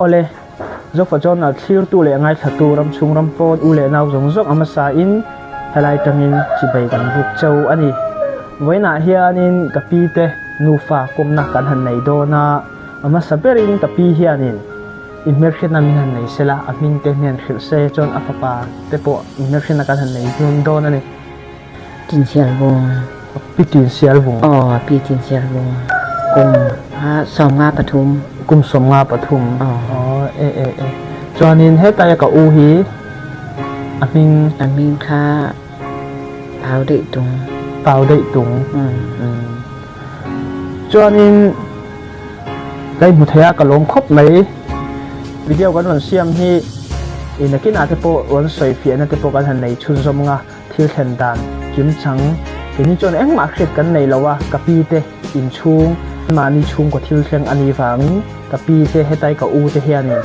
Awle, Zofa Journal thlirtu leh ngaithlatu ramchhung ram pawn u leh nau zawng zawng a hmasa in helai tangin chibei kan buk cheu a ni. Vawiinah hianin ka pi te nufa kawmna kan han nei dawn a, a hmasa berin ka pi hianin i hmelhriatna min han nei sela, a hming te hnen hrilh se chuan a fapa te pawh i hmelhriatna kan han nei dun dawn a ni. Tinsialvung. Pi Tinsialvung. Aw, Pi Tinsialvung. Kum 53. Kum 53. Aw. Aw, e e e. Chuanin hetaia ka u hi a hming. A hming kha Pau Deih Tung. Pau Deih Tung. Chuanin ka inhmu thei a, ka lawm khawp mai. Video kan rawn siam hi i nakinah te pawh rawn sawi fiahna te pawh kan han nei chhunzawm nga, thil thlen dan kimchang keini chuan engmah hriat kan nei lo a, ka pi te inchhung mahni chhungkaw thil thleng a nih vangin ka pi te hetai ka u te hianin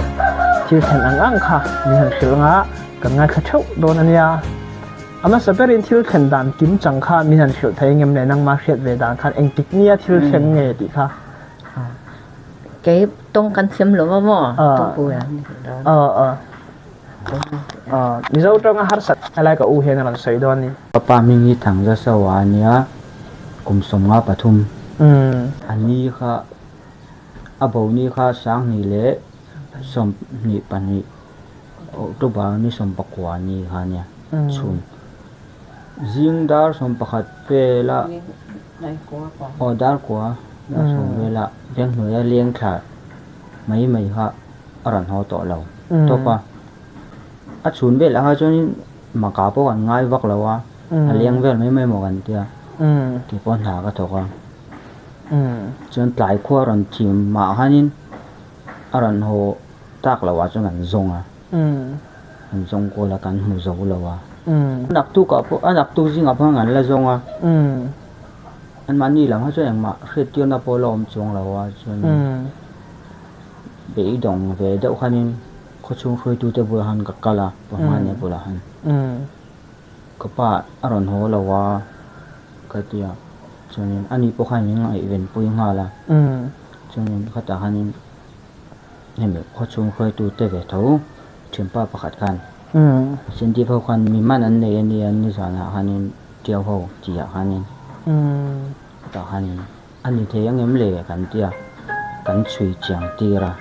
thil thlen ang ang kha min han hrilh nga, kan ngaithla theuh dawn a nia. A hmasa berin thil thlen dan kim chang kha min han hrilh thei engem le nangmah hriat ve dan khan engtik nia thil thleng nge tih kha. Kei tawng kan thiam lo a maw tawngpui ah ni lo. Mizo tawnga harsat helai ka u hian a rawn sawi dawn ni. Ka pa hming hi Thangza Sawa a nia, kum 53. A ni kha a bo ni kha 2022. October ni 19 ni kha nia chhun zing dar 11 vela aw dar kua dar sawm vela veng hnuaia leng thla mai mai kha a rawn haw tawh lo tawp a a chhun velah kha chuanin maka pawh kan ngai vak lo a a leng vel mai mai maw kan tia tih pawh hna ka thawk a chuan tlai khua rawn thim mah khanin a rawn haw. Tak lo ah chuan kan zawng a, kan zawng kual a kan hmu zo lo a. Naktuk ah pawh a naktuk zingah pawh kan la zawng a, anmahni lam kha chuan engmah hriattirna pawh la awm chuang lo a chuan beidawng ve deuh khanin khawchhung hruaitute bulah khan ka kal a, pahmane bulah khan ka pa a rawn haw lo a ka ti a, chuanin ani pawh khan min ngaihvenpui nghal a, chuanin khatah khanin. Hemi khawchhung hruaitute ve tho thianpa pakhat khan Sentive ho khan mi man an nei a nia nizanah khanin Tiau ho tihah khanin tah khanin a ni thei ang em le kan tia kan chhui chiang tir a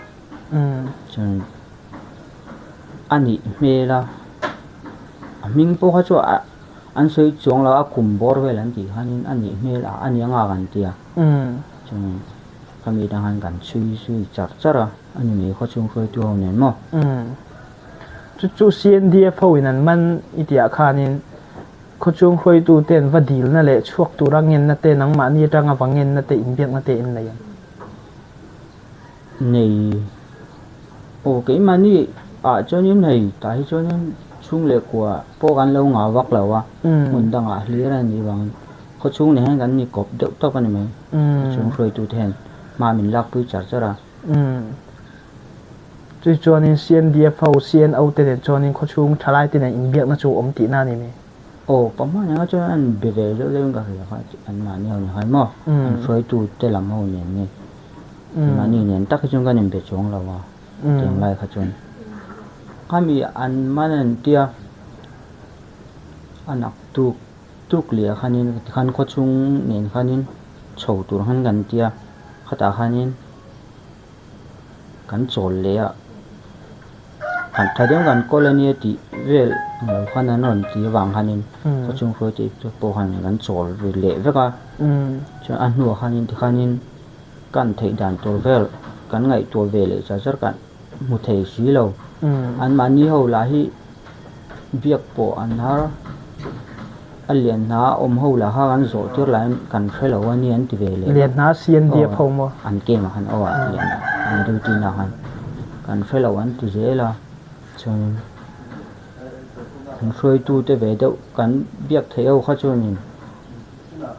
chuan a nih hmel a a hming pawh kha chu an sawi chuang lo a kum bawr vel an tih khanin a nih hmel a a ni anga kan tia chuan. Khami dang han kan chhui zui char char a, a ni mai khawchhung hruaitu ho nen maw? Umm. Chu chu CNDF ho in an man i tih ah khanin khawchhung hruaitu ten va dilna leh chhuak tura ngenna te nangmahni atanga va ngenna te inbiakna te in nei ang? Nei. Aw keimahni ah chuanin hei tah hi chuanin chhung leh kua pawh kan lo ngah vak lo a, hmun dangah hlir a nih vangin Khawchhung nen hian kan ni kawp deuh tawp a ni mai. Khawchhung hruaitute hian hma min lakpui char char a. Chu chuanin CNDF ho, CNO te nen chuanin khawchhung thalai te nen inbiakna chu awm tihna a ni mai. Aw, pahmah nen kha chuan an be ve deuh deuhin ka hria kha, an mahni ho nen khan maw, an hruaitute lam ho nen nge, mahni nen tak hi chuan kan inbe chuang lo a, tiang lai kha chuan. Khami an man an tia, a nak tuk. Tuk leh ah khanin tikhan khawchhung nen khanin chho tur khan kan tia khatah khanin kan chawl leh a han tha deuh kan kawl ania tih vel ang lo khan an rawn ti avang khanin khawchhung hruai te pawh khan kan chawl ve leh vek a chuan a hnuah khanin tikhanin kan theih dan tur vel kan ngaihtuah ve leh char char kan hmu thei si lo anmahni ho lah hi. Biak pawh an har a lian hna a awm ho lah kha kan zawh tir lah in kan hre lo a ni an ti ve leh Lian hna CNDF ho maw? An camp ah khan aw ah lian an duty na khan kan hre lo an ti zel a chuanin an hruaitu te ve deuh kan biak theih ho kha chuanin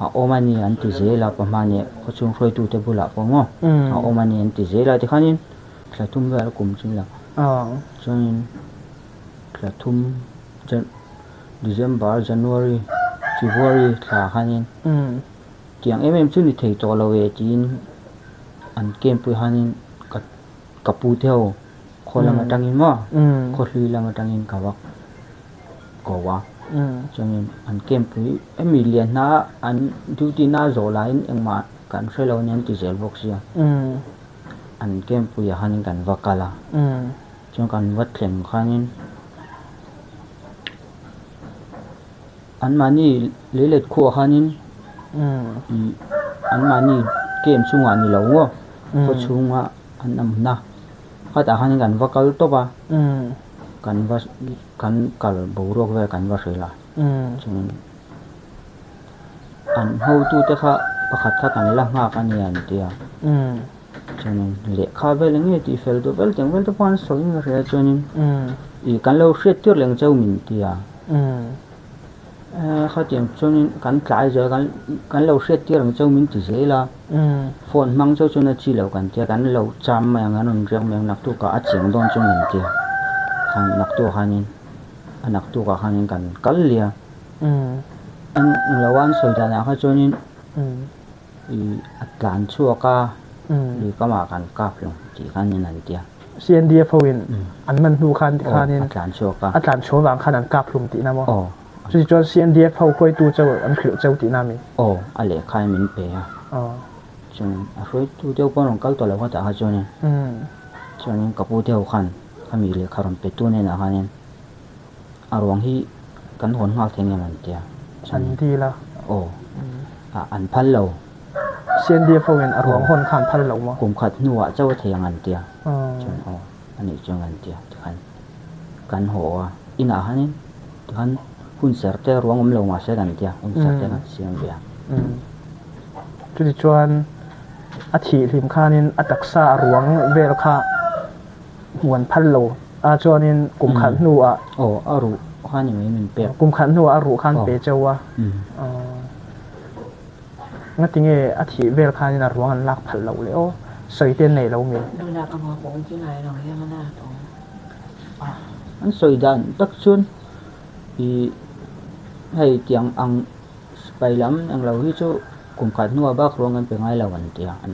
a awm a ni an ti zel a pahmani khawchhung hruaitu te bulah pawh maw a awm a ni an ti zel a tikhanin thla thum vel a kum chu la chuanin. Thla thum December, January, February thla khanin tiang em em chu ni thei tawh lo e tiin an camp pui khanin ka ka pu te ho. Khaw lam atangin maw khaw hlui lam atangin ka va ko a. Chuanin an camp pui hemi lian hna an duty na zawh laiin engmah kan hre lo ania an ti zel bawk sia. An camp puiah khanin kan va kal a. Chuan kan va thleng khanin Anmahni leilet khuah khanin ih anmahni camp chungah ni lo maw khaw chhunga an awmna khatah khanin kan va kal tawp a kan va kan kal boruak vel kan va hrilh a chuan an hotute kha pakhat kha kan la nghak a ni an ti a chuanin lehkha vel eng nge tih fel duh vel tih ang vel te pawh an sawi in ka hria chuanin ih kan lo hriat tir leh ang cheu min ti a. Khatiang chuanin kan tlai zel kan kan lo hriat tir ang cheu min ti zel a phone hmang cheu chuan a chi loh kan tia kan lo cham mai ang an rawn riak mai ang naktukah a chiang dawn chu min ti khan naktuk khanin a naktukah khanin kan kal lia an lo an sawi danah kha chuanin ih a tlan chhuak a lui kamah kan kap hlawm tih khanin an tia. CNDF ho in an man hnu khan ti khanin a tlan chhuak a. A tlan chhuah vang khan an kap hlum tihna maw? Aw. Chuti chuan CNDF ho hruaitu cheu an hrilh cheu tihna mi? Aw, a lehkha in min pe a. Aw. Chuan a hruaitu deuh pawh an rawn kal tawh lo kha tah kha chuanin. Chuanin ka pu te ho khan khami lehkha rawn pe tu hnenah khanin a ruang hi kan hawn nghal thei ngem an tia. An dil a. Aw. An phal lo. CNDF ho in a ruang hawn khan phal lo maw? Kum khat hnuah chauh a thei ang an tia. Chuan aw a nih chuan kan tia tikhan kan haw a. Inah khanin tikhan hun ser te ruang awm lo mahse kan tia hun ser te kan siam ve a. Chuti chuan a thih hlim khanin a taksa a ruang vel kha hmuh an phal lo a chuanin kum khat hnuah Aw a ruh khan i mai min pek. Kum khat hnuah a ruh khan pe chauh a. Ngati nge a thih vel khanin a ruang an lak phalh loh leh aw, sawi te an nei lo mi? Lo lak a maw pawh chi ngai lo hian a lak awm. An sawi dan tak chuan ih hei tiang ang sipai lam eng lo hi chu kum khat hnuah bak ruang an pe ngai lo an ti a an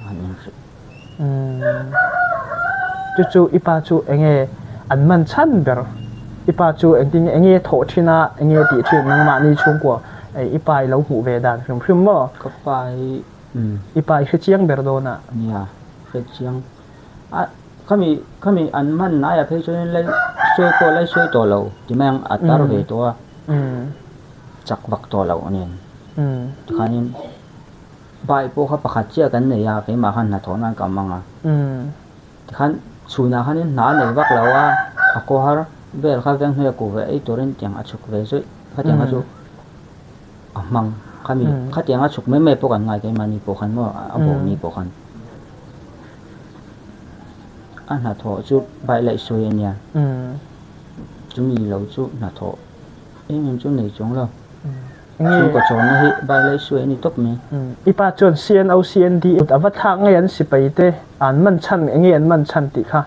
an inhrilh. Chu chu i pa chu eng nge an man chhan ber? I pa chu engtin nge eng nge thawh thin a, eng nge tih thin nangmahni chhungkua i pa i lo hmuh ve dan hrim hrim maw? Ka pa hi umm. I pa i hre chiang ber dawn a. Nia, hre chiang. A khami khami an man hnaia phei chuanin lai sawi pawh lai sawi tawh lo ti mai ang a tar ve tawh a, chak vak tawh loh nen tikhanin. Bike pawh kha pakhat chiah kan nei a, keimah khan hnathawh nan ka mang a. Tikhan chhunah khanin hna a nei vak lo a, a kawhar vel kha veng hnuaia kuh ve ei turin tiang a chhuk ve zawih. Khatiang kha chu a hmang khami khatiang a chhuk mai mai pawh kan ngai keimahni pawh khan maw a bawhmi pawh khan a hnathawh chu bike laih sawi a nia. Chumi lo chu hnathawh em em chu nei chuang lo. Chhungkaw chawlhna hi Bailei suai a ni tawp mai. I pa chuan CNO, CND a va thlak ngei an sipai te an man chhan enge an man chhan tih kha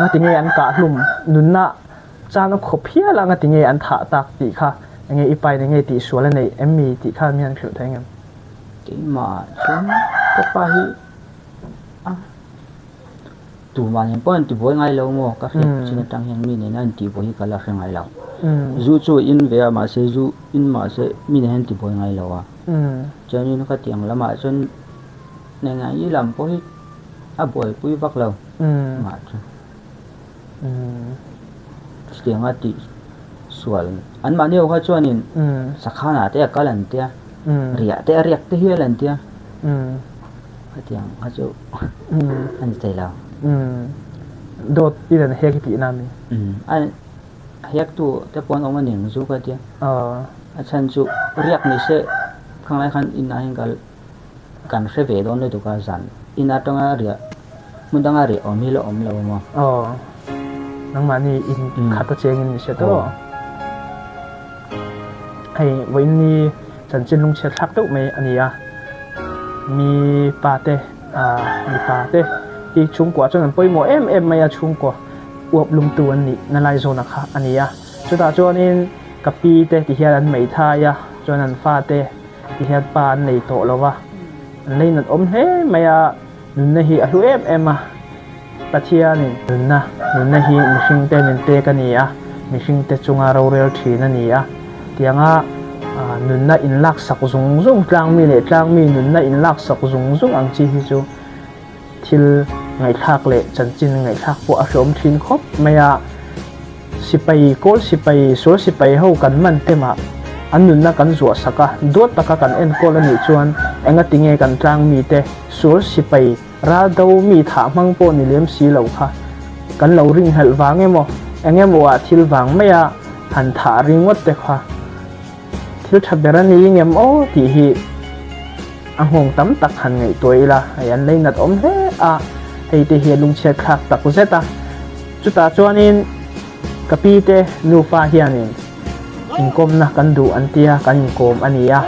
ngati nge an kah hlum nunna chan a khawp hial a ngati nge an thah tak tih kha enge i pa in enge tih sual a neih em mi tih kha mi han hrilh thei ngem. Keimah chuan ka pa hi a Tumah nen pawh an tibuai ngai lo maw? Ka hriat chin atang hian mi nena an tihbuai hi ka la hre ngai lo. Zu chu a in ve a mahse zu in mahse mi nen hian an tibuai ngai lo a. Chuanin khatiang lamah chuan Nengaii lam pawh hi a buaipui vak lo mah chu. Chutianga tih sual anmahni ho kha chuanin sakhanah te a kal an tia, riah te a riak te hial an tia. Khatiang kha chu a ni thei lo. Dawt in an hek i tihna mi? A hek tu te pawh an awm a niang chu ka tia. A chhan chu riak ni se khanglai khan inah hian ka kan hre ve dawn lutuk a zan in atanga riah hmun danga riah awm hi la awm lo maw? Aw nangmahni in khat a cheng in ni se tawh. Hei vawiinni chanchin lungchhiat thlak deuh mai a ni a, mi pa te mipa te hi chhungkua chuan an pawimawh em em mai a, chhungkua uap lumtu an nih na lai zawna kha a ni a. Chutah chuanin ka pi te ti hian an meithai a, chuan an fa te ti hian pa an nei tawh lo va, an lei nat awm hle mai a, nunna hi a hlu em em a. Pathianin nunna, nunna hi mihringte min pek a ni a, mihringte chunga rorel thin a ni a. Tianga nunna inlaksak zung zung, tlangmi leh tlangmi nunna inlaksak zung zung ang chi hi chu thil ngaihthlak leh chanchin ngaihthlak pawh a hreawm thin khawp mai a. Sipai, kawl sipai, sual sipai ho kan man temah an nunna kan zuah sak a, duat taka kan enkawl a nih chuan engatinge kan tlangmite sual sipai Ral do mi thah hmang pawh ni lem si lo kha kan lo ringhelh vang emaw eng emaw ah thil vang mai a han thah ringawt te kha thil tha ber a ni ngem aw tih hi a nghawng tam tak han ngaihtuah ila hei an leinat awm hle a, hei te hi a lungchhiat thlak tak zet a, chutah chuanin ka pi te nufa hianin inkawmna kan duh an tia kan inkawm a ni a.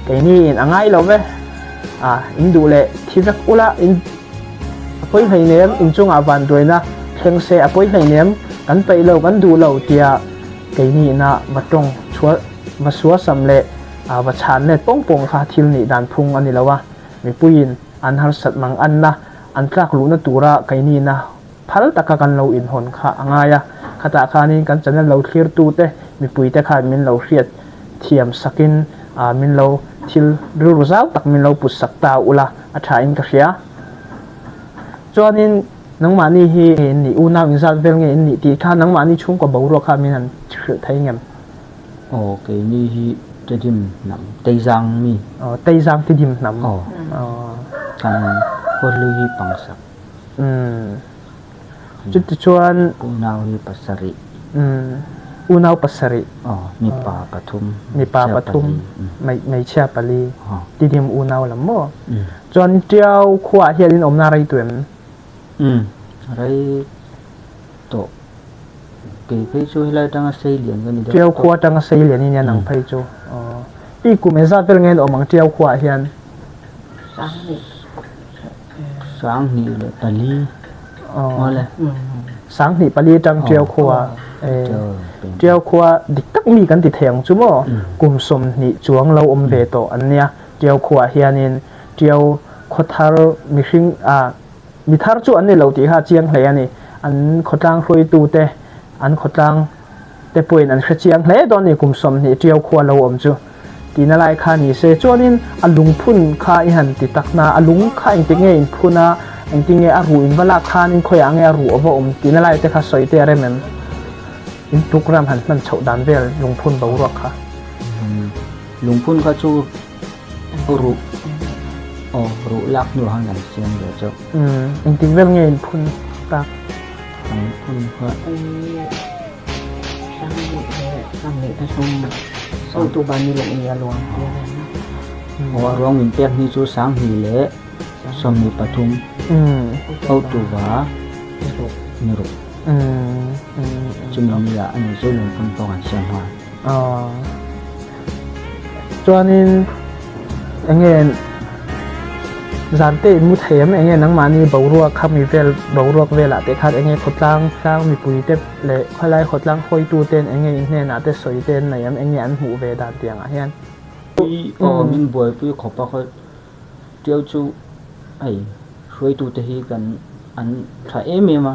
Keini in a ngai lo ve. A, in duh leh thi vek ula, in a pawi hleinem, in chungah vanduaina thleng se a pawi hleinem, kan peih lo, kan duh lo tia keini ina va tawng chhuah, va suasam leh va chhan let pawng pawng kha thil nih dan phung a ni lo a. Mipuiin an harsat mang anna, an tlak luhna tura keini ina phal taka kan lo inhawn kha a ngai a, khatah khanin kan channel lo thlirtute mipuite khan min lo hriat thiam sakin min lo thil rilru zau tak min lo put sak ta ula a thain ka hria. Chuanin nangmahni hi nge in nih, unau inzat vel nge in nih tih kha nangmahni chhungkaw boruak kha min han hrilh thei ngem? Aw keini hi Tedim hnam, Teizang mi. Aw Teizang Tedim hnam. Aw kan khuahlui hi pangsak. Umm. Chutichuan. Unau hi pasarih. Umm. Unau pasarih. Aw, mipa pathum. Mipa pathum, hmeichhia pali. Tidim unau lam maw? Chuan Tiau khuaah hian in awmna rei tu em? Umm, rei tawh. Kei phei chu helai atanga sei lian ka ni deuh tawh. Tiau khua atanga sei lian i nia nang phei chu. Aw. I kum engzat vel nge in awm ang Tiau khuaah hian? Sanghnih. Sanghnih leh pali. Awle. Sanghnih pali atang Tiau khua. Tiau khua dik tak mi kan ti thei ang chu maw? Kum 20 chuang lo awm ve tawh an nia. Tiau khuaah hianin Tiau khaw thar mihring ah mi thar chu an ni lo tih kha a chiang hle a ni. An khawtlang hruaitute an khawtlang te pawhin an hre chiang hle dawn ni kum 20 Tiau khua lo awm chu tihna lai kha ni se. Chuanin a lungphun kha i han ti tak na, a lung kha engtik nge in phun a, engtin nge a ruh in va lak khanin khawiah nge a ruh a va awm tihna lai te kha sawi te a rem em? In program han hman chhoh dan vel lungphun boruak kha. Lungphun kha chu ruh aw ruh lak hnuah khan kan siam ve chauh. Engtik vel nge in phun tak? Lungphun kha. Aw a ruang min pek ni chu 23 leh 23 October ni ruk chumi ni ah ani chu lungphun pawh kan siam nghal. Chuanin enge zan te in mu thei em enge nangmahni boruak kha mi vel boruak velah te khan enge khawtlang tlang mipui te leh khawlai khawtlang hawitu ten enge in hnenah te sawi te an nei em enge an hmuh ve dan tiang ah hian. Aw min buaipui khawp a khaw tiau chu hei hruaitu te hi kan an tha em em a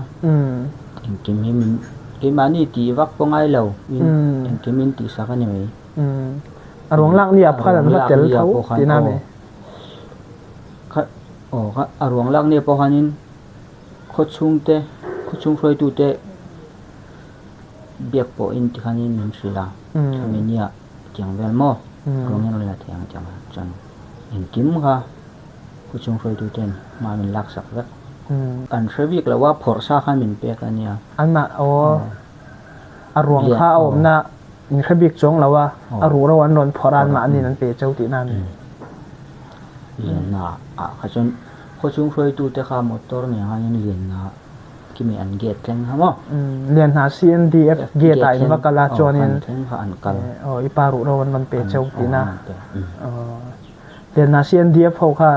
engkim hi min keimahni tih vak pawh ngai lo engkim in tihsak a ni mai. A ruang lak ni ah pawh khan an va tel tho tihna a ni. Kha aw kha a ruang lak ni ah pawh khanin khaw chhungte khaw chhung hruaitute biak pawhin tikhanin min hrilh a khami nia tiang vel maw ruang in rawn la thei ang tiang chuan engkim kha khaw chhung hruaituten hma min laksak vek. An hre bik lo a phawrh sa khan min pek a nia. Anmah aw. A ruang kha a awmna in hre bik chuang lo a, a ruh ro an rawn phawrh a, anmahniin an pe cheu tihna a ni. Lianna ah kha chuan khawchhung hruaitute kha motor nen khanin Lianna kimi an gate thleng kha maw? Lianna CNDF gate ah in va kal a chuanin thleng kha an kal. Aw i pa ruh ro an rawn pe cheu tihna. Lianna CNDF ho kha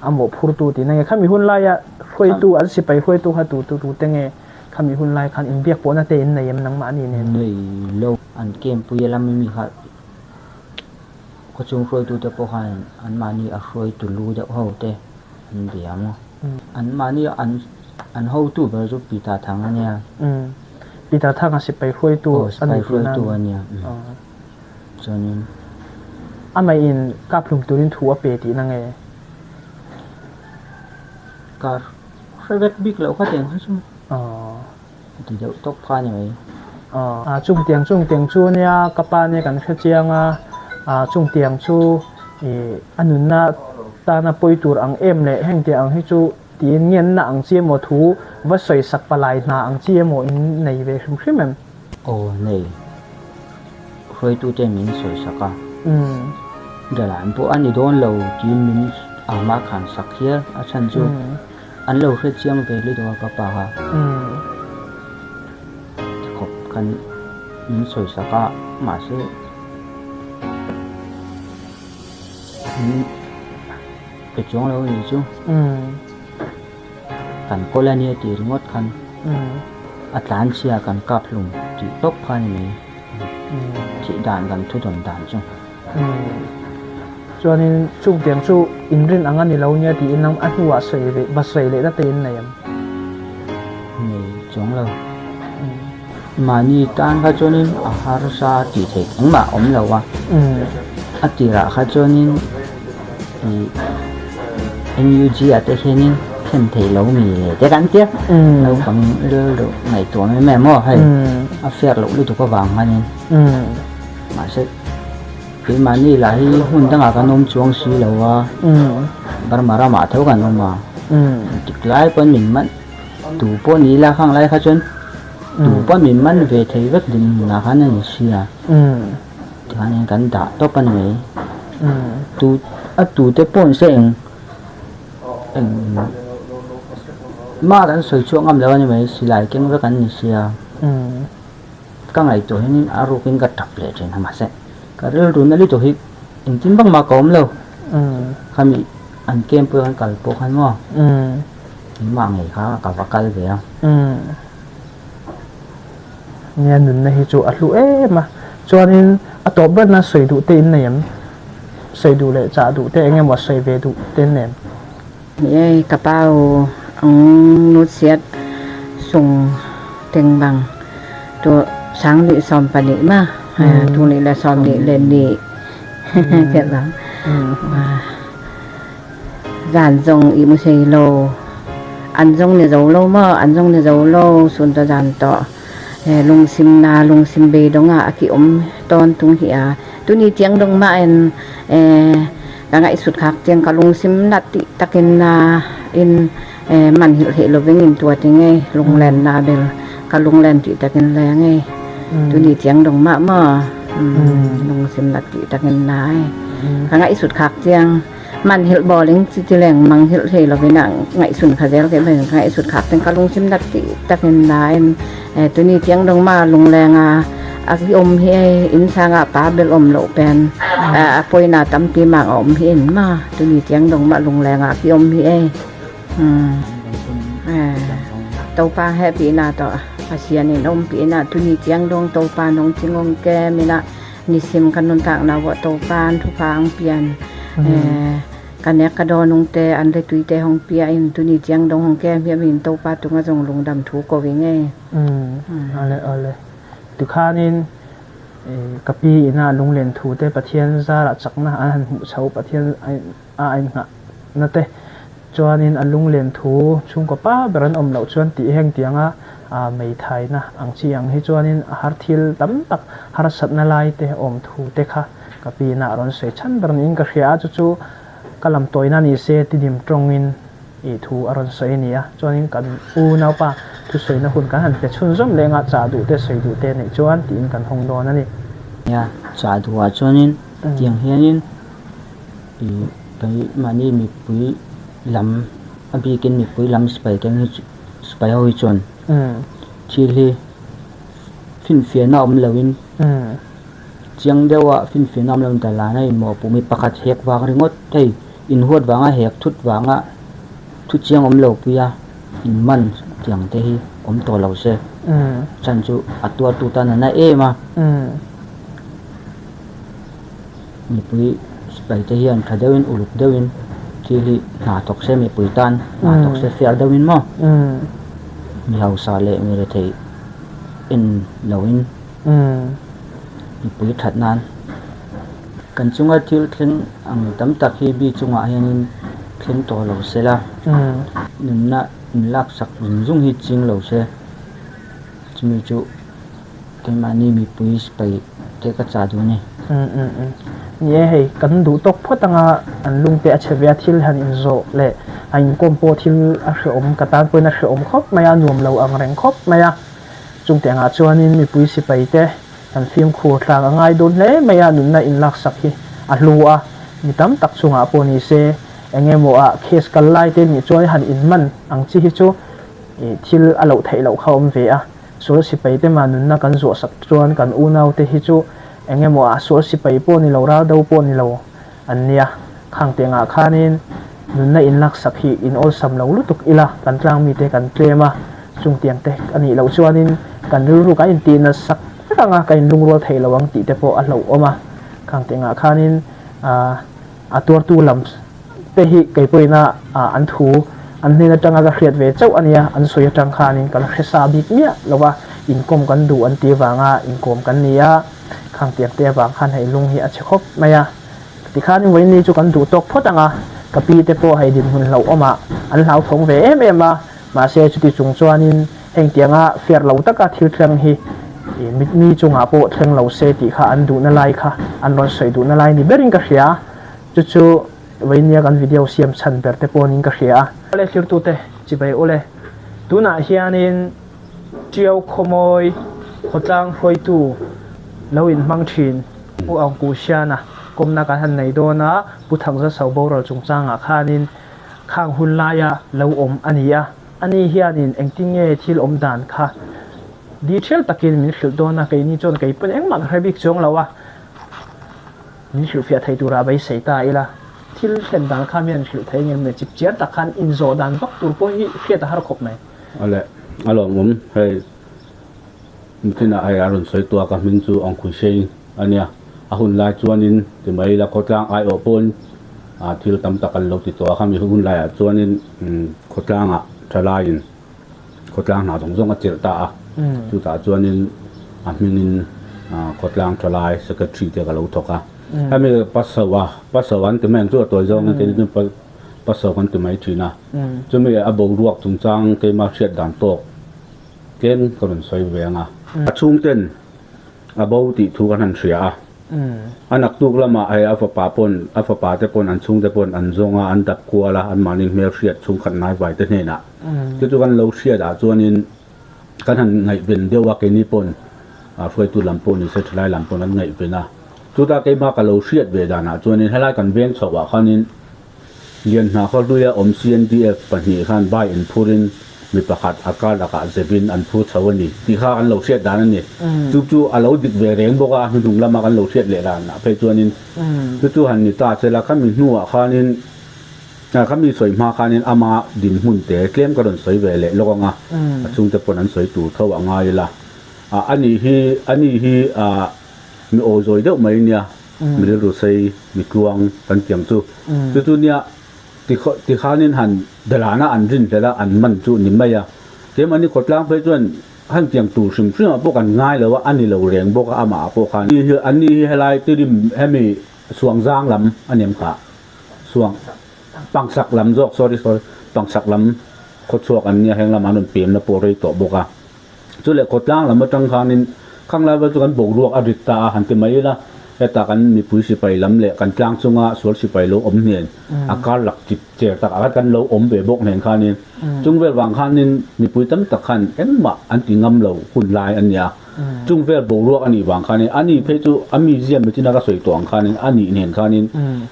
a mawhphurtu tihna nge khami hun laia hruaitu an sipai hruaitu kha tu tu te nge? Khami hun lai khan inbiak pawhna te in nei em nangmahni nen? Nei lo. An camp pui a lam mi kha khawchhung hruaitute pawh khan anmahni a hruaitu lu deuh ho te an bia maw? Anmahni an. An hotu ber chu Peter Thang a nia. Peter Thang a sipai hruaitu a ni tihna a nia. Chuanin. Amah in kap hlum turin thu a pe tihna nge? Ka hre vek bik loh kha tiang kha chu. Ti deuh tawp kha a ni mai. A chungtiang chungtiang chu ania ka pa nia kan hre chiang a, a chungtiang chu ih a nunna tana pawi tur ang em leh hengtiang ang hi chu tiin ngenna ang chi emaw thu va sawi sak palai hna ang chi emaw in nei ve hrim hrim em? Aw nei. Hruaitute min sawi sak a. Dalan pawh a ni dawn lo tiin min amah khan sak hial a chhan chu. An lo hre chiang ve lutuk a ka pa kha. Ti khawp khan min sawi sak a mahse min pe chuang lo a nih chu. Kan kawl a nia tih ringawt khan a tlan chhia kan kap hlum tih tawp kha a ni mai. Thih dan kan thu dawn dan chu. Chuanin chung tiang chu inrin ang a ni lo nia tiin a hnuah sawi leh va sawi leh na te in nei em? Nei chuang lo. Mahni tan kha chuanin a harsa tih theih engmah a awm lo a. A tirah kha chuanin ih NUG ah te hianin thlen theih lo mi leh te kan tia. Naupang rilru ngaihtuah mai mai maw hei a fiak loh lutuk avang khanin. Mahse keimahni lah hi hmun dangah kan awm chuang si lo a, Burma ramah tho kan awm a, tik lai pawn min man tu pawh ni ila khang lai kha chuan tu pawh min man ve thei vek dinhmunah khan a ni si a, tikhanin kan dah tawp a ni mai. Tu a tute pawh ni se eng eng mah kan sawi chhuak ngam lo a ni mai, silai keng vek an ni si a. Ka ngaihtuah hianin a rukin ka tap leh thin a mahse ka rilru na lutuk hi engtin vak mah ka awm lo. Khami an camp pawh khan kal pawh khan maw engmah ngei kha ka va kal ve a. Nia nunna hi chu a hlu em a, chuanin a tawp berna sawi duh te in nei em? Sawi duh leh chah duh te eng emaw sawi ve duh te in nei em? Ni ka pa u ang nu chhiat sung teng bang tu sang ni sawm pahnih ma tu nih le sawm nih le ni khiat bang zan zong i mu sei lo an zong ni zo lo maw an zong ni zo lo sun to zan to lungsim na lungsim be dong ah a ki um tawn tung hi a tuni tiang dong ma en Ka ngaihsut khak tiang ka lungsim nat ti takin na in man hilh theih loving in tua ti ngei lunglen na bel ka lunglen ti takin le ngei tuni tiang dong mah maw lungsim nat ti takin na ai ka ngaihsut khak tiang man hilh bawling chi ti leng mang hilh thei lovin a ngaihsun kha zel ke ben ka ngaihsut khak tiang ka lungsim nat ti takin na in Tuni tiang dong ma lungleng ah a ki um hi ei inn sang ah pa bel um lo pen a poina tampi mak a um hi in ma tuni tiang dong ma lungleng ah ki um hi ei topa he pi na to Pasian in um pi na tuni tiang dong topa nong chingong ke mina nisim kan nun tak na wa topa an thu phang pian Ka nek ka daw nung te an le tui te hong pia in tuni chiang dong hong kem hiam in topa tunga zong lungdam thu ko ving e. Ale ale. Tikhanin ka pi ina lunglen thu te Pathian zarah chakna an han hmuh chho Pathian a a inngah na te chuanin a lunglen thu chhungkaw pa ber an awm loh chuan tih heng tianga meithaina ang chi ang hi chuanin a har thil tam tak harsatna lai te awm thu te kha Ka pi inah rawn sawi chhan ber niin ka hria a, chu chu ka lam tawina ni se ti dim tawngin ih thu a rawn sawi a ni a. Chuanin kan u naupa thusawina hun kan han pe chhunzawm leng a, chah duh te sawi duh te neih chuan tiin kan hawng dawn a ni. Nia, chah duhah chuanin tiang hianin ih keimahni mipui lam a bikin mipui lam sipai keng hi sipai ho hi chuan thil hi finfiahna awm loin Chiang deuha finfiahna awm lo in dalan a inmawhpuh mi pakhat hek vang ringawt hei inhuat vanga hek thut vanga thu chiang awm lo pui a inman tiang te hi awm tawh lo se chhan chu a tuartu tan a na em a mipui sipai te hian tha deuhin uluk deuhin. Thil hi hna thawk se mipui tan hna thawk se fiah deuhin maw mi hausa leh mi rethei en loin mipui that nan kan chunga thil thleng ang tam tak hi mi chungah hianin thleng tawh lo se la nunna inlaksak zung zung hi ching lo se chumi chu. Keimahni mipui sipai te ka chah duh a ni. Ni e, hei kan duh tawk phawt anga an lung te a chhe ve a, thil han inzawh leh a inkawm pawh thil a hrehawm, ka tan pawhin a hrehawm khawp mai a, nuam lo ang reng khawp mai a. Chungte angah chuanin mipui sipai te kan fimkhur tlang a ngai dawn hle mai a, nunna inlaksak hi a hlu a, mi tam tak chungah pawh ni se eng emaw ah case kal lai te nih chuan han inman ang chi hi chu thil a loh theih loh kha a awm ve a. Sual sipai te mah nunna kan zuah sak chuan kan unau te hi chu eng emaw ah sual sipai pawh ni lo, ral do pawh ni lo an nia. Khang teh ngah khanin nunna in lak sak hi in awlsam lo lutuk ila kan tlang mi te kan tlem a, chung tiang te a nih loh chuanin kan rilru kan intih nat sak vek ang a, kan inlungrual thei lo ang tih te pawh a hlauhawm a. Khang teh ngah khanin a tuartu lam te hi kei pawhin a an thu an hnen atanga ka hriat ve chauh a nia, an sawi atang khanin ka la hre sa bik miah lo va, inkawm kan duh an tih avanga inkawm kan ni a, khang tiang te avang khan hei lung hi a chhe khawp mai a. Tikhanin vawiin chu kan duh tawk phawt ang a, ka pi te pawh hei dinhmun hlauhawmah an hlauthawng ve em em a, mahse chuti chung chuanin heng tianga fair lo taka thil thleng hi mi chungah pawh thleng lo se tih kha an duhna lai kha an rawn sawi duhna lai ni berin ka hria. Chu chu Vainia kan video siam chhan ber te pawhin ka hria a. Awle thirtute chibai ule. Tunah hianin Tiau Khawmawi khawtlang hruaitu lo inhmang thin Pu Angku Siana kawmna kan han nei dawn a, Pu Thangza Sau boral chungchangah khanin khang hun laia lo awm a ni a. Ani hianin engtin nge thil awm dan kha detail takin min hrilh dawn a, keini chuan kei pawn engmah ka hre bik chuang lo a. Min hrilhfiah thei turah beisei ta ila, thil thlen dan kha mian hrilh thei ngem le chip chiar tak khan inzawh dan vak tur pawh hi hriat a har khawp mai. Awle, a lawmawm hei nitinah hei a rawn sawi tuak a hming chu Ong Khui Sheng a nia, a hun lai chuanin ti mai ila khawtlang aiawh pawn thil tam tak an lo ti tawh a, khami hun laiah chuanin khawtlangah thalaiin khawtlang hna zawng zawng a chelh ta a, chutah chuanin a hmingin khawtlang tha lai secretary te ka lo thawk a, hemi Passoa Passoa an ti mai ang chu a tawi zawngin keini chu Passoa kan ti mai thin a, chumi a boruak chungchang keima hriat dan tawk tlem ka rawn sawi ve ang a. A chhungten A bo tih thu kan han hria a. A naktuk lamah hei a fapa pawn, a fapa te pawn, an chhungte pawn an zawng a, an dap kual a, anmahni hmelhriat chhungkhat hnaivai te hnenah. Chu chu kan lo hriat ah chuanin kan han ngaihven deuh a, keini pawn hruaitu lam pawh ni se thalai lam pawn an ngaihven a. Chutah keimah ka lo hriat ve danah chuanin helai kan veng chhoh ah khanin Lianhna khawhluia awm CNDF pahnih khan bai inphurin mi pakhat a kar lakah zepin an phur chho a ni tih kha kan lo hriat dan a ni. Chu chu a lo dik ve reng bawk a, hnuhnung lama kan lo hriat leh danah phei chuanin chu chu han ni ta che la, khami hnuah khanin khami sawi hma khanin ama dinhmun te tlem ka rawn sawi ve leh lawk ang a, a chhungte pawn an sawi tur tho a ngai ila. Ani hi ani hi mi aw zawi deuh mai nia. Mi rilru sei, mi tluang kan ti ang chu. Chu chu nia ti khanin han dalana an rin hlel a, an man chu ni mai a. Keimahni khawtlang phei chuan han tiang tur hrim hrim ah pawh kan ngai lo a, a ni lo reng bawk a amah ah pawh khan. An ni hi helai tirim hemi Suangzang lam a ni em kha? Suang, Pangsak lam zawk, sorry sorry, Pangsak lam khawchhuak an nia, heng lamah an rawn pemna pawh rei tawh bawk a. Chu leh khawtlang lam atang khanin khang lai vel chu kan boruak a rit ta a, han ti mai ila, heta kan mipui sipai lam leh kan tlang chunga sual sipai lo awm hnen, a kar lak chip cher tak ah kan lo awm ve bawk hnen khanin chung vel vang khanin mipui tam tak khan engmah an ti ngam lo hun lai a nia. Chung vel boruak a nih vang khanin a ni phei chu a mi ziam machina ka sawi tawh ang khanin a nih hnen khanin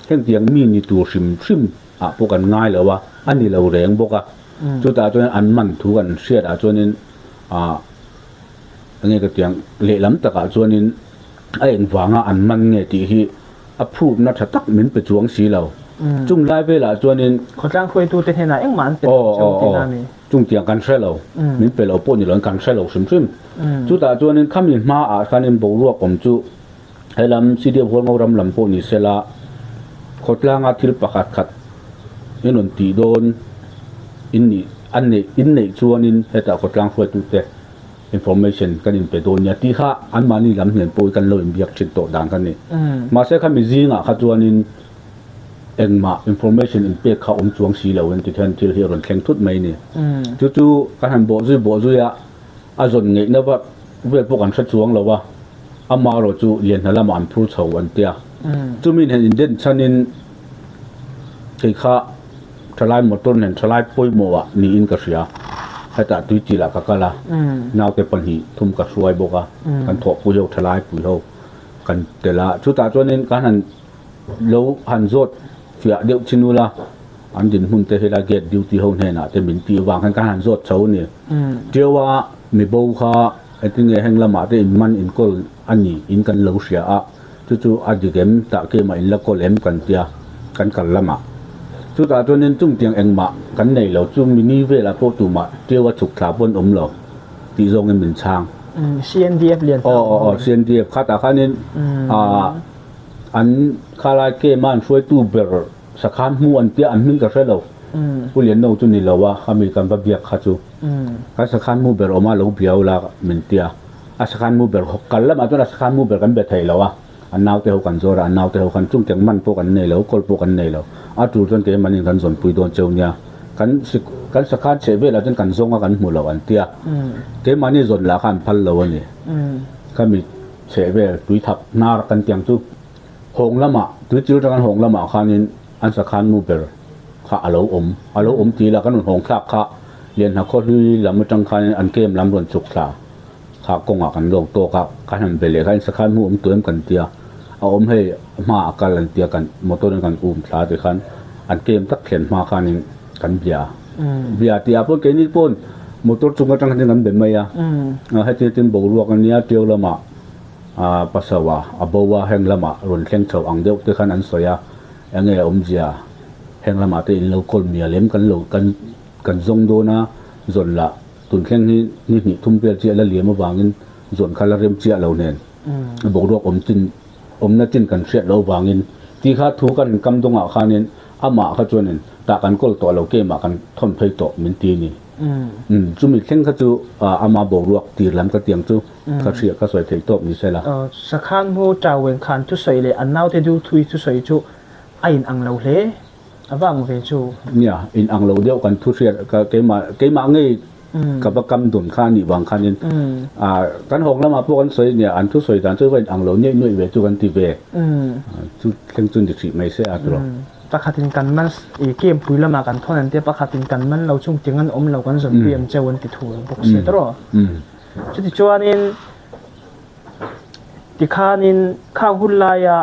hengtiang mi ni tur hrim hrim ah pawh kan ngai lo a, a ni lo reng bawk a. Chutah chuan an man thu kan hriat ah chuanin ah enge ka tiang lehlam takah chuanin a engvanga an man nge tih hi a phutna tha tak min pe chuang si lo. Chung lai velah chuanin Khawtlang hruaitute hnenah engmah an pe lo cheu tih na mi? Chung tiang kan hre lo, min pe lo pawh ni lo in kan hre lo hrim hrim. Chutah chuanin khami hmaah khanin boruak awm chu helam CDF Hualngo ram lam pawh ni sela khawtlanga thil pakhat khat. In rawn tih dawn in nih an neih in neih chuanin hetah khawtlang hruaitute information kan inpe dawn nia tih kha anmahni lam hnen pawh hi kan lo inbiak thin tawh dan kha a ni. Mahse khami zingah kha chuanin engmah information inpek kha awm chuang si lo in tikhian thil hi a rawn thleng thut mai a ni. Chu chu kan han bawh zui bawh zui a, a zawn ngeihna vak vel pawh kan hre chuang lo a, amaherawh chu lianhna lamah an phur chho an tia. Chumi nen inden chhanin kei kha thalai motor nen thalai pawimawh ah niin ka hria. Hetah tuichil ah ka kal a, naute pahnih thum ka hruai bawk a, kan thawhpui ho thalai pui ho kan tel a. Chutah chuanin kan han lo han zawt fiah deuh chin ula, an dinhmun te helai gate duty ho hnenah te min tih avang khan kan han zawt chho a ni. Tiaua mibo kha engtin nge heng lamah te inman inkawl a ni in kan lo hria a. Chu chu a dik em? Tah keimah in la kawl em kan tia kan kal lamah. Chutah chuanin chungtiang engmah kan nei lo chu mini velah pawh tumah tiu a chhuk thla pawn awm lo tih zawngin min chhang. CNDF lian ta. Aw aw aw CNDF khatah khanin an khalai camp a an hruaitu ber sakhan hmu an tia an hming ka hre lo. Pu Lianno chu ni lo a khami kan va biak kha chu. Kan sakhan hmu ber awm a lo biau la min tia. A sakhan mu ber kal lamah chuan a sakhan mu ber kan be thei lo a, a naute ho kan zawr a, a naute ho khan chung keng man pawh kan nei lo, kawl pawh kan nei lo. A tul chuan keimanin kan zawnpui dawn cheu nia, kan kan sakhan chheh velah chuan kan zawng a kan hmu lo an tia, keimahni zawn lah kha an phal lo a ni. Khami chheh vel tui thap hnar kan tiang chu hawng lamah, tui chil atanga hawng lamah khanin an sakhan mu ber kha a lo awm, a lo awm ti la kan rawn hawng thlak kha Lianhna khawhlui lam atang khanin an kem lam rawn chhuk thla. Kha kawngah kan lawk tawk a, kan han be leh kha insakhan hmu awm tuem kan tia, a awm hei hma a kal an tia kan motor in kan um thla ti khan an kem tak thlen hma khanin kan bia bia tih ah pawh keini pawn motor chung atang khan kan be mai a, heti tin boruak ania ṭiau lamah ah pasawa a bo a heng lamah rawn thleng chho ang deuh te khan an sawi a, enge a awmzia heng lamah te in lo kawl mial em kan lo kan kan zawng dawn a zawn lah. Tun thleng hi ni hnih thum vel chiah la liam avangin zawn kha la rem chiah lo nen boruak awm chin awmna chin kan hriat loh avangin ti kha thu kan inkam dawngah khanin amah kha chuanin tah kan kawl tawh lo keimah kan thawn phei tawh min ti a ni. Umm chumi thleng kha chu ama boruak tir lam ka tiang chu ka hriat ka sawi theih tawp ni sela. Sakhan hmu Taweng khan thusawi leh an naute duhthui thusawi chu a in ang lo hle. A va ang ve chu. Nia, in ang lo deuh kan thu hriat ka keimah keimah ngei ka va kam dun kha anih vang khanin ah kan hawk lamah pawh kan sawi nia an thu sawi dan chu va in ang lo nuaih nuaih ve chu kan ti ve chu thleng chu ni hrih mai se a tawh. Pakhatin kan man i camp pui lamah kan thawn an tia pakhatin kan man lo chung ting an awm lo kan zawn pui ang cheu an ti thu bawk si tawh. Chuti chuanin tikhanin khang hun laia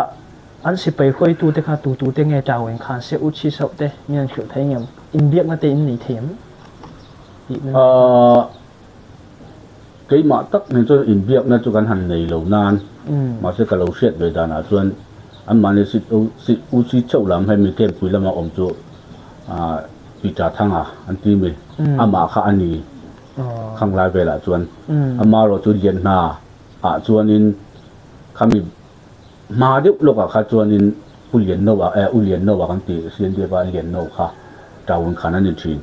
An sipai huaitute kha tutute nge tau in khan se u chhi sauh te min an hrilh thei ngem? Inbiakna te in nei thei em? Tih na Ahh keimah tak nen chuan inbiakna chu kan han nei lo nan mahse ka lo hriat ve danah chuan anmahni sit u sit u chi chauh lam hemi campui lama awm chu ahh Peter Thanga an ti mi amah kha a ni khang lai velah chuan amaherawh chu Lianhna ah chuanin khami Hma deuh lawkah kha chuanin Pu Liannoa eh U Liannoa kan tih CNDF a Lianno kha town khan a ni thin.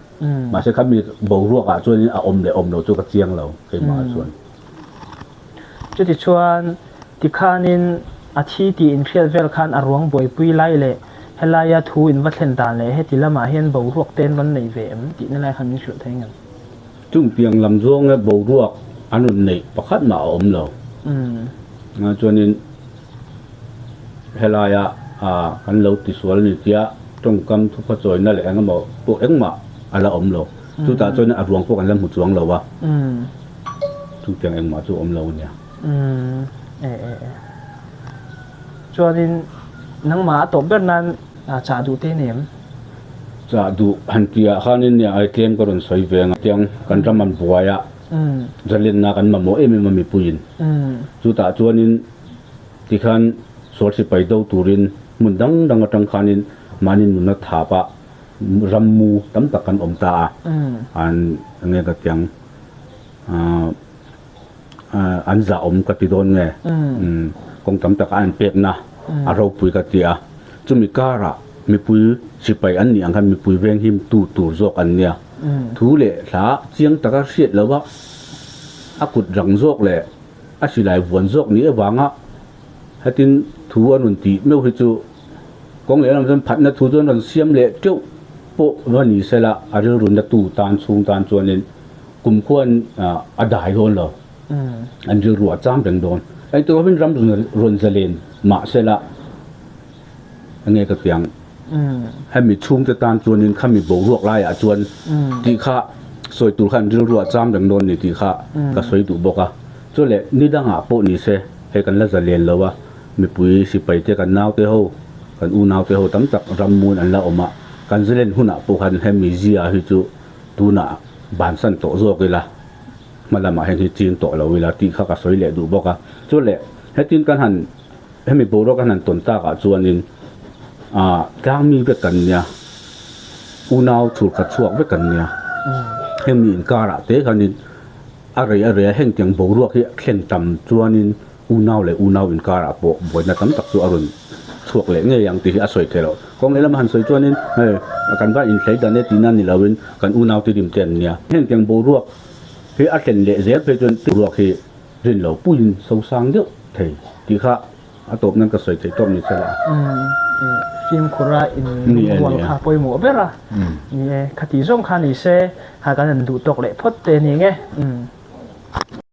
Mahse khami boruakah chuanin a awm leh awm lo chu ka chiang lo keimah ah chuan. Chuti chuan tikhanin a thi tih inhriat vel khan a ruang buaipui lai leh helaia thu in va thlen dan leh heti lamah hian boruak te an rawn nei ve em tihna lai khan min hrilh thei ngem? Chung piang lam zawnga boruak an rawn neih pakhat mah a awm lo. Chuanin helaia kan lo tisual a ni tia tawngkam thupha chawina leh eng emaw pawh engmah a la awm lo. Chutah chuan a ruang pawh kan la hmu chuang lo a, chung piang engmah chu a awm lo a nia. Chuanin nangmah a tawp ber nan chah duh te nem? Chah duh han tihah khanin nia ai tlem ka rawn sawi ve ang a, tiang kan ram an buai a, zalenna kan mamawh em em a mipuiin. Chutah chuanin tikhan sual sipai do turin hmun dang dang atang khanin mahni nunna thapah rammu tam tak kan awm ta a, an enge ka tiang an zah awm ka ti dawn nge kawng tam taka an pekna a ropui ka ti a, chumi karah. mipui sipai an nih ang khan mipui venghim tu tur zawk an nia. Thu leh hla chiang taka hriat lo a, a kut rang zawk leh a silai vuan zawk ni avanga hetin thu a rawn tih meuh hi chu kawng leh lam chuan phatna thu chu an rawn siam leh teuh pawh va ni sela a rilru na tu tan chhung tan chuanin kum khuan a dai dawn lo. An rilru a cham reng dawn. Engti lovin ram rawn zalen mah sela enge ka tiang hemi chhungte tan chuanin khami boruak laiah chuan tih kha sawi tur khan rilru a cham reng dawn ni tih kha ka sawi duh bawk a. Chuleh ni dangah pawh ni se hei kan la zalen lo a, mipui sipai te kan naute ho kan unaute ho tam tak ram mun an la awm a, kan zalen hunah pawh khan hemi zia hi chu tunah bansan tawh zawk ila. Hma lamah hian hi ching tawh lo ila tih kha ka sawi leh duh bawk a. Chu leh hetin kan han hemi boruak kan han tawn takah chuanin ah tlangmi vek kan nia, unau chhur khat chhuak vek kan nia. Hemi inkarah te khanin a rei a rei a hengtiang boruak hi thlen tam chuanin unau leh unau inkarah pawh buaina tam tak chu a rawn chhuak leh ngei ang tih hi a sawi theih loh. Kawng lehlam han sawi chuanin hei kan va inhlei dan e tihna ni loin kan unau te rim te an nia. Hengtiang boruak hi a thlen leh zel phei chuan boruak hi rin lo puiin sosang deuh thei tih kha a tawp nan ka sawi theih tawp ni se la. Fimkhur a inrual kha pawimawh ber a ni e. Khati zawng kha ni se kha kan han duh tawk leh phawt te ni nge.